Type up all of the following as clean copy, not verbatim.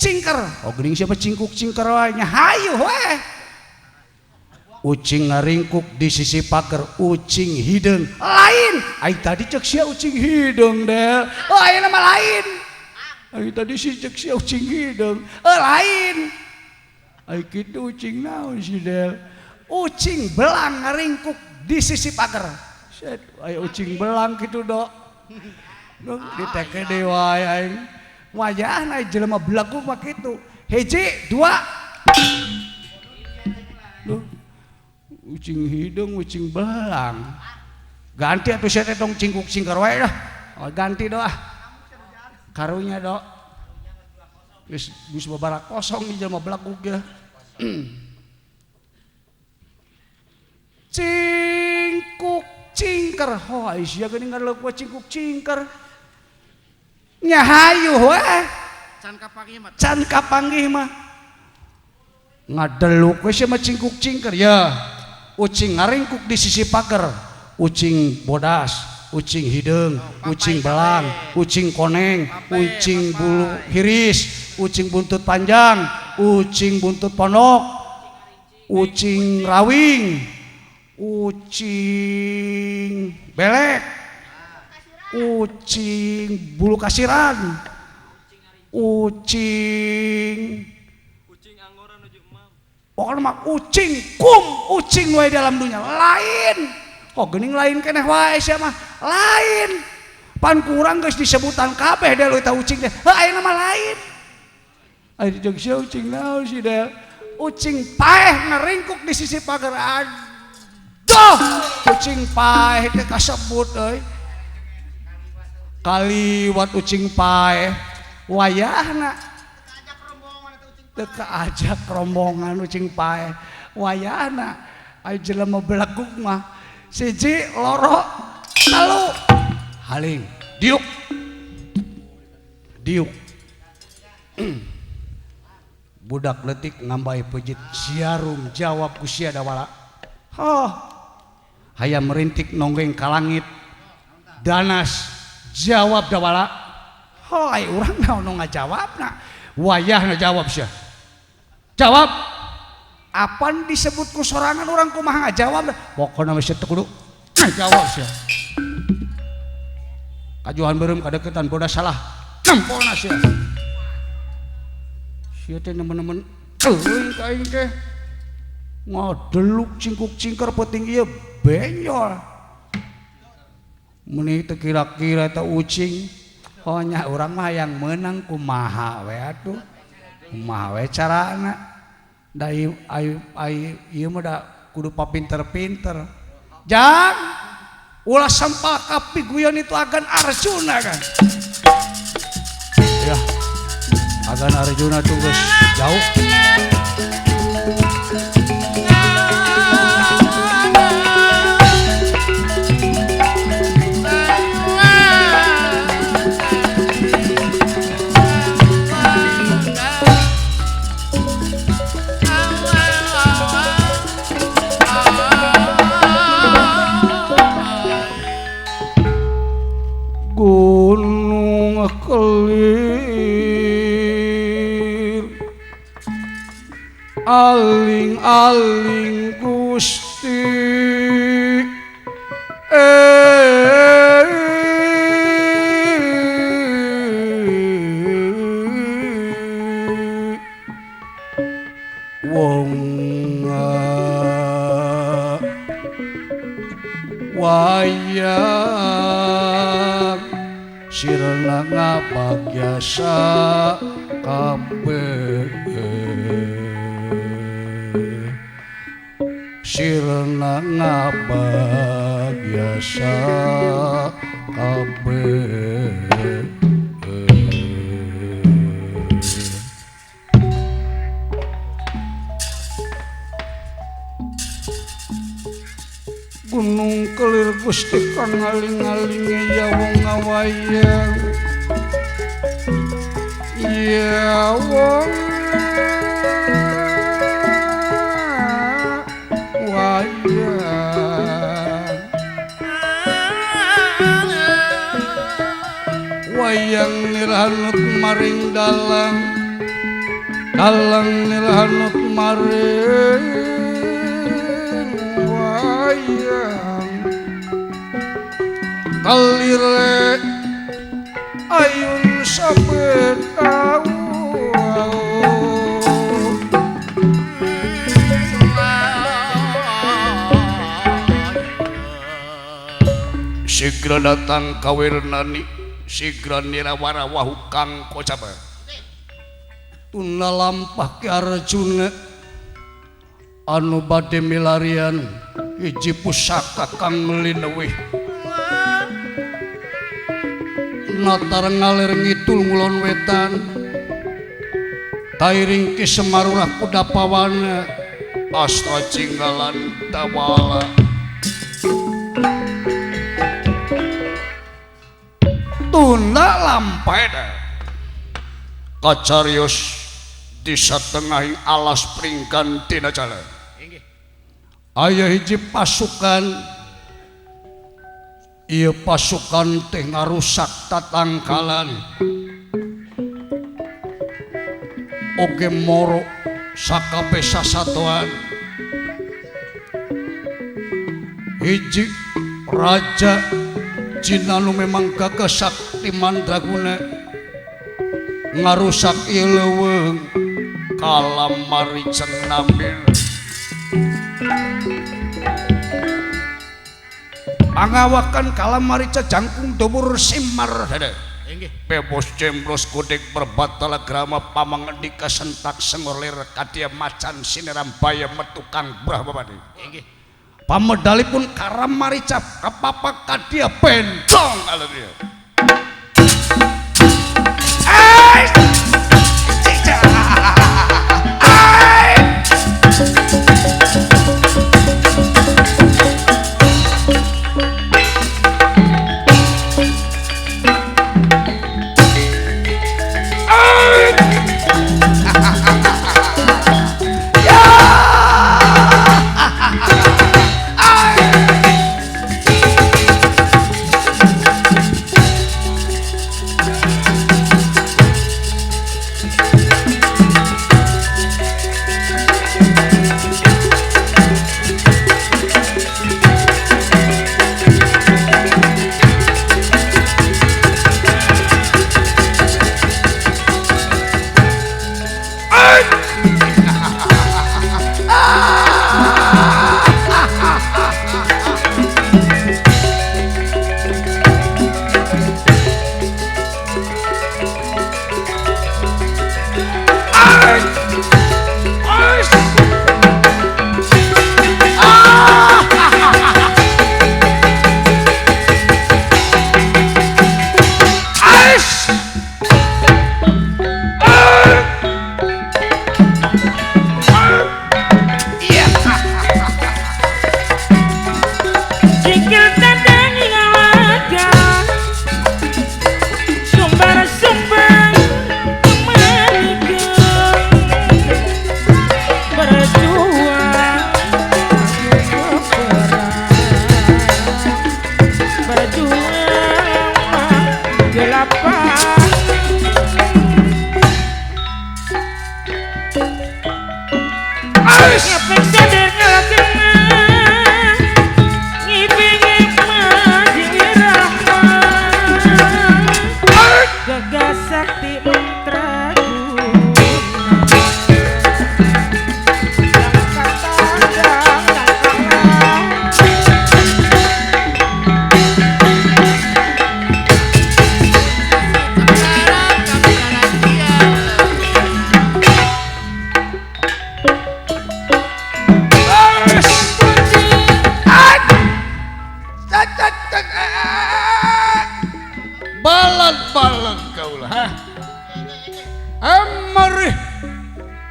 cingker. Oh geuning siapa cingkuk cingker wae nya hayu we. Ucing ngaringkuk di sisi pagar, ucing hideung. Lain. Ai tadi cek sia ucing hideung del. Oh ayeuna mah lain. Ai tadi si cek sia ucing hideung. Oh lain. Ai kitu ucing naon si del? Ucing belang ngaringkuk di sisi pagar. Set, aya ucing belang kitu dok. Duh, diteke deui wae aing. Wayahna jelema belagu mah kitu. Hiji, dua. Duh. Ucing hideung, ucing belang. Ganti atuh sia teh tong cingkuk cingker wae dah. Oh, ganti doh ah. Karunya dok. Geus geus babara kosong di jelema belagug ya. Cingkuk cingker. Ho ai sia geuning ngaleuk we cingkuk cingker. Nya hayu we. Can kapanggih mah. Can kapanggih mah. Ngadeluk we sia mah cingkuk cingker ya. Ucing ngaringkuk di sisi pagar, ucing bodas, ucing hideung, ucing belang, ucing koneng, ucing bulu hiris, ucing buntut panjang, ucing buntut pondok, ucing rawing, ucing belek, ucing bulu kasiran, ucing pokoknya mah ucing kum ucing wae dalam dunia lain. Kok geuning lain keneh wae sia mah lain. Pan kurang geus disebutan kabeh del eta ucing teh. Heuh ayeuna mah lain. Aya jeung sia ucing naon si del? Ucing paeh ngaringkuk di sisi pagar. Aduh, ucing paeh teh kasebut euy. Kaliwat ucing paeh wayahna. Teu kaajak rombongan ucing paeh wayahna aya jelema belegug mah siji loro telu haling diuk diuk. Budak leutik ngambai pejit siarum jawab ku sia dawala. Hoh hayam merintik nonggeng ka langit danas jawab dawala. Ho ai urang naon nu ngajawabna wayahna jawab sia. Jawab apan disebut ku sorangan urang kumaha ngajawab pokona mah sia teu kudu ngajawab sia. Kajuhan beureum kadeukeutan bodas salah nempona sia. Sia teh nemen-nemen teuing ka aing teh ngadeluk cingkuk cingker peuting ieu benjol meuni teu kira-kira eta ucing. Honya urang mah hayang meunang kumaha we atuh. Kumaha we carana? Da ai ieu mah da kudu papinter-pinter. Jang ulah sampal kapi guyon itu agan Arjuna kan. Ya. Agan Arjuna tuh geus jauh. Gunung Kelir aling-aling Gusti wong wayang sirna ngabagyasa kabeh sirna ngabagyasa kabeh. Gunung Kelir Gusti kang ngaling-alinge ya wong ngawayang ya wong wayang wayang nirhanut maring dalang Dalang nilhanut maring wayang kalire ayun sampe tau. Sigra datang kawirnani sigra nirawarawahu kang kocapa tuna lampah Ki Arjuna anu bade milarian hiji pusaka kang linewih natar ngalir ngidul ngulon wetan tairing Ki Semarurah kudapawana astra jinggalan dawala tuna lampah kacarios di satengahing alas pringgan tina jala. Aya hiji pasukan, ieu pasukan teh ngarusak tatangkalan. Oge moro sakabeh sasatoan. Hiji raja jin anu memang gagah sakti mandraguna ngarusak ieu leuweung kalamari cenamil. Pangawakan kalamarica jangkung dubur simar dede. Bebos jemblos godek berbatala grama pamangandika sentak sengorlir kadia macan sineram baya metukang brahmapati. Pamedalipun karamarica kepapak kadia bentong alur dia.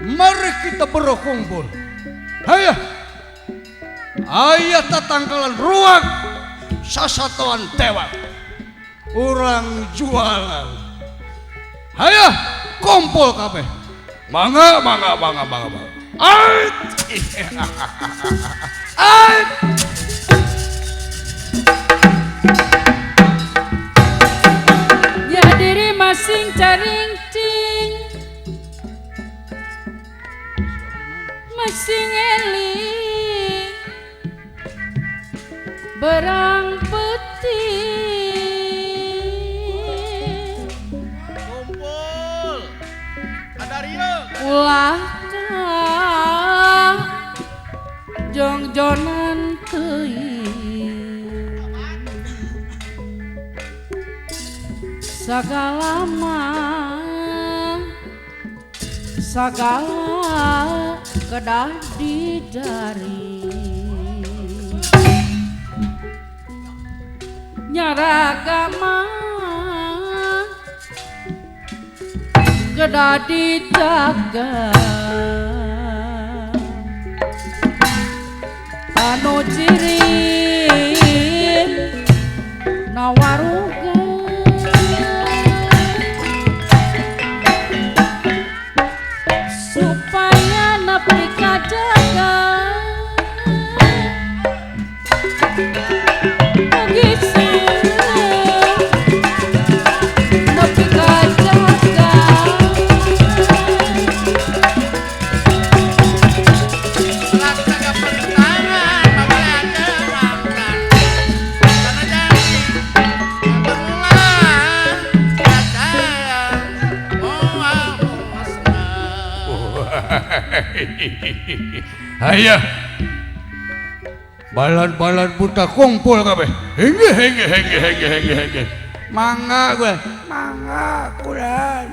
Mari kita berkumpul. Hayah, ayah tatangkalan ruang sasatoan tewak, orang jualan. Hayah, kumpul kabeh. Mangga, mangga, mangga, mangga, mangga. Ait, ait. Ya diri masing caring cing. Sing eling berang peti kumpul ada ulah jongjonan teuing sagala mah sagala kedah di jari nyaragama kedah dijaga anu cirin nawaruga supaya nepi kajaga nepi kajaga Hayah balan-balan buta kumpul kabeh. Hengge hengge hengge hengge hengge hengge. Mangga gue, mangga kulan.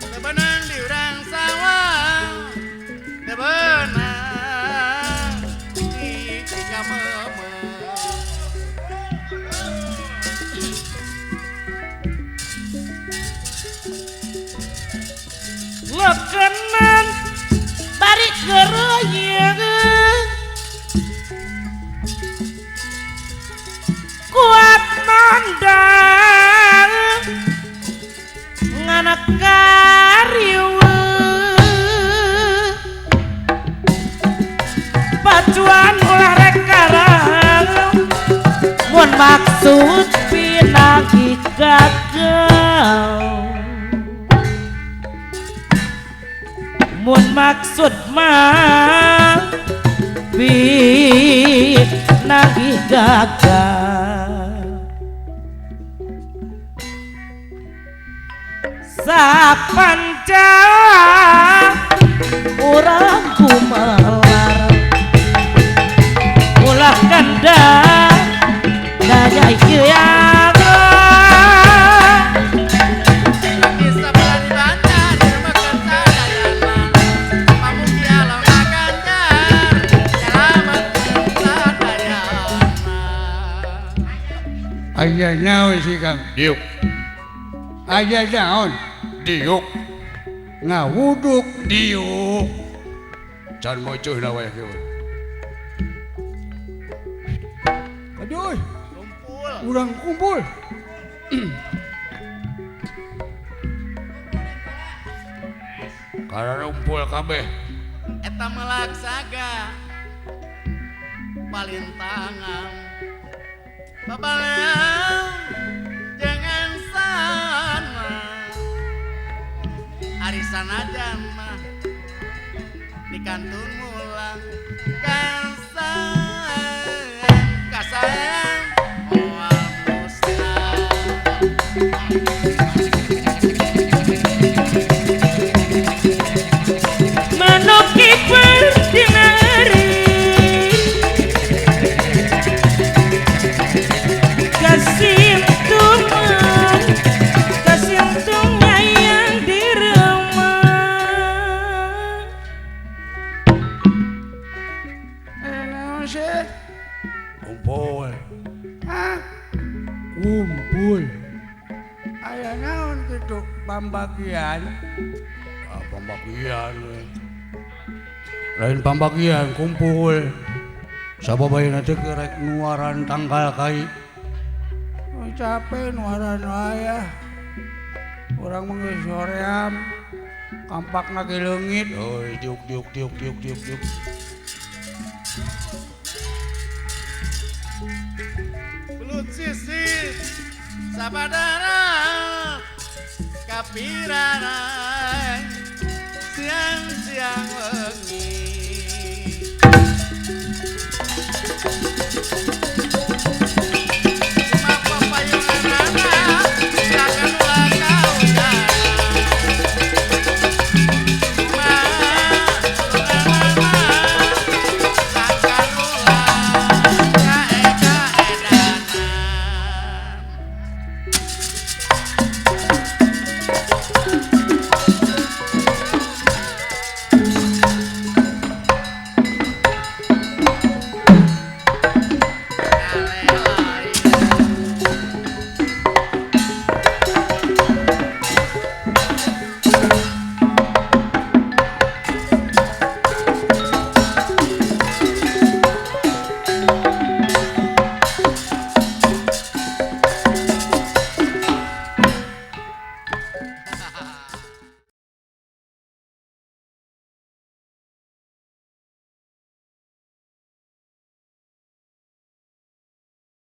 Tebenang di urang sawah, tebenang di tiga meme. Lekenan bari geruyeng kuat nandang nganak kariwe pacuan ulah rek karang mun maksud pinanggi gagal mun maksud mah pinanggi gagal sapanjang urang kumelar ulah kanda daya ieu Aya naon sih Kang? Diuk. Aya naon? Diuk. Ngawuduk diuk. Can mojohna wae kieu. Aduh. Kumpul. Urang kumpul. Kararumpul kabeh. Eta melak saga palintangan. Babalang jangan sana arisan aja mah di kantun mulang kasayang kasayang moal musnah menuki berdinari kasintungan yang di rumah. Kumpul. Hah? Kumpul. Aya naon kitu pambagian? Ah, pambagian. Lain pambagian, kumpul. Sababaya teh rek nuaran tanggal kai. Capek nuaran wae. Urang mah geus soream. Kampakna ge leungit. Euy, diuk diuk diuk diuk diuk diuk. Belut sisir sabadara kapirana. Siang siang wengi.